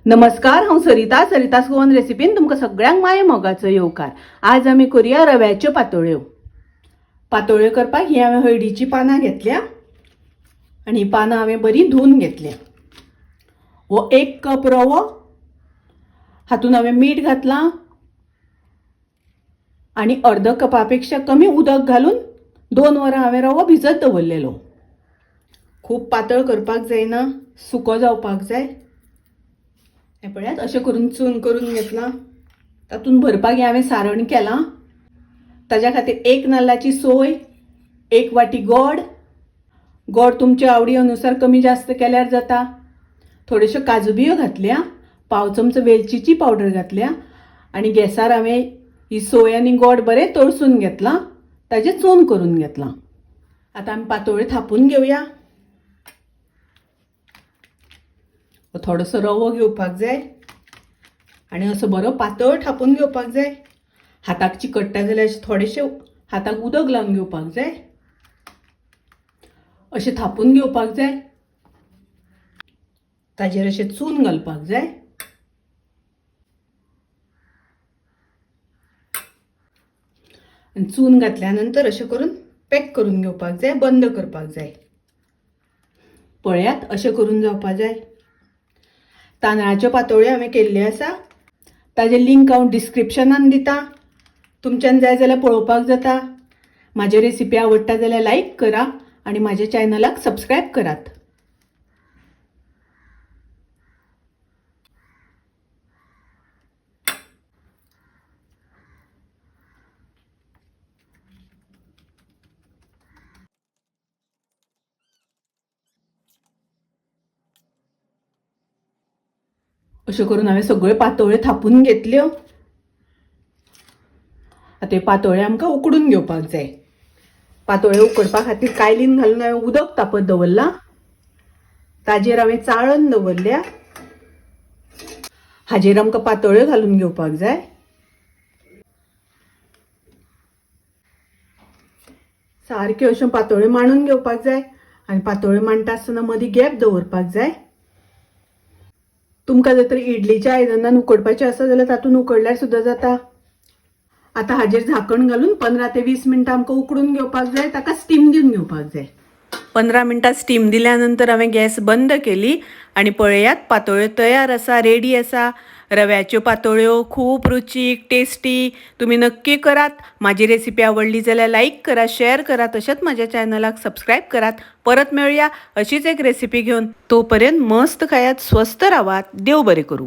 नमस्कार, हांव सरिता. सरितास गोवन रेसिपीन तुमकां सगळ्यांक माये मोगाचो येवकार. आज आमी करुया रव्याच्यो पातोळ्यो. पातोळ्यो करपाक ही हांवें हळदीचीं पानां घेतल्या आनी ही पानां हांवें बरीं धुवन घेतल्या. हो 1 कप रवो, हातून हांवें मीठ घातलां आनी अर्द कपा पेक्षा कमी उदक घालून 2 वरां हांवें रवो भिजत दवरलेलो. खूब पातळ करपाक जायना, सुको जावपाक जाय. हें पळयात, अशें करून चून करून घेतलां. तातूंत भरपाक हें हांवें सारण केलां. ताज्या खातीर 1 नाल्लाची सोय, 1 वाटी गोड. गोड तुमच्या आवडी अनुसार कमी जास्त केल्यार जाता. थोड्योश्यो काजू बियो घातल्या, 1/4 चमचो वेलचीची पावडर घातल्या आनी गॅसार हांवें ही सोय आनी गोड बरें तळसून घेतलां, ताजें चून करून घेतलां. आतां आमी पातोळ्यो थापून घेवया. थोडोसो रवो घेवपाक जाय आनी असो बरो पातळ थापून घेवपाक जाय. हाताक चिकट्टा जाल्यार अशें थोडेशें हाताक उदक लावन घेवपाक जाय. अशें थापून घेवपाक जाय. ताजेर अशें चून घालपाक जाय. आनी चून घातल्या नंतर अशें करून पॅक करून घेवपाक जाय, बंद करपाक जाय. पळयात, अशें करून जावपाक जाय. तांदळाच्यो पातोळ्यो हांवें केल्ल्यो आसा, ताजें लिंक हांव डिस्क्रिप्शनान दिता. तुमच्यान जाय जाल्यार पळोवपाक जाता. म्हाजी रेसिपी आवडटा जाल्यार लायक करा आनी म्हाज्या चॅनलाक सबस्क्रायब करात. अश्यो करून हांवें सगळ्यो पातोळ्यो थापून घेतल्यो. आतां ह्यो पातोळ्यो आमकां उकडून घेवपाक जाय. पातोळ्यो उकडपा खातीर कायलीन घालून हांवें उदक तापत दवरलां. ताजेर हांवें चाळण दवरल्या. हाजेर आमकां पातोळ्यो घालून घेवपाक जाय. सारक्यो अश्यो पातोळ्यो मांडून घेवपाक जाय आनी पातोळ्यो मांडटा आसतना मदीं गॅप दवरपाक जाय. तुमकां जर तर इडलीच्या आयदनान उकडपाचें आसा जाल्यार तातूंत उकडल्यार सुद्दां जाता. आतां हाजेर झाकण घालून 15 ते 20 मिनटां आमकां उकडून घेवपाक जाय. ताका स्टीम दिवन घेवपाक जाय. 15 मिनटां स्टीम दिल्या नंतर हांवें गॅस बंद केली आनी पळयात पातोळ्यो तयार आसा, रेडी आसा. रव्याच्यो पातोळ्यो खूब रुचीक, टेस्टी. तुमी नक्की करात. म्हाजी रेसिपी आवडली जाल्यार लायक करा, शेअर करा, तशेंच म्हाज्या चॅनलाक सबस्क्रायब करात. परत मेळया अशीच एक रेसिपी घेवन. तोपर्यंत मस्त खायात, स्वस्थ रावात. देव बरें करूं.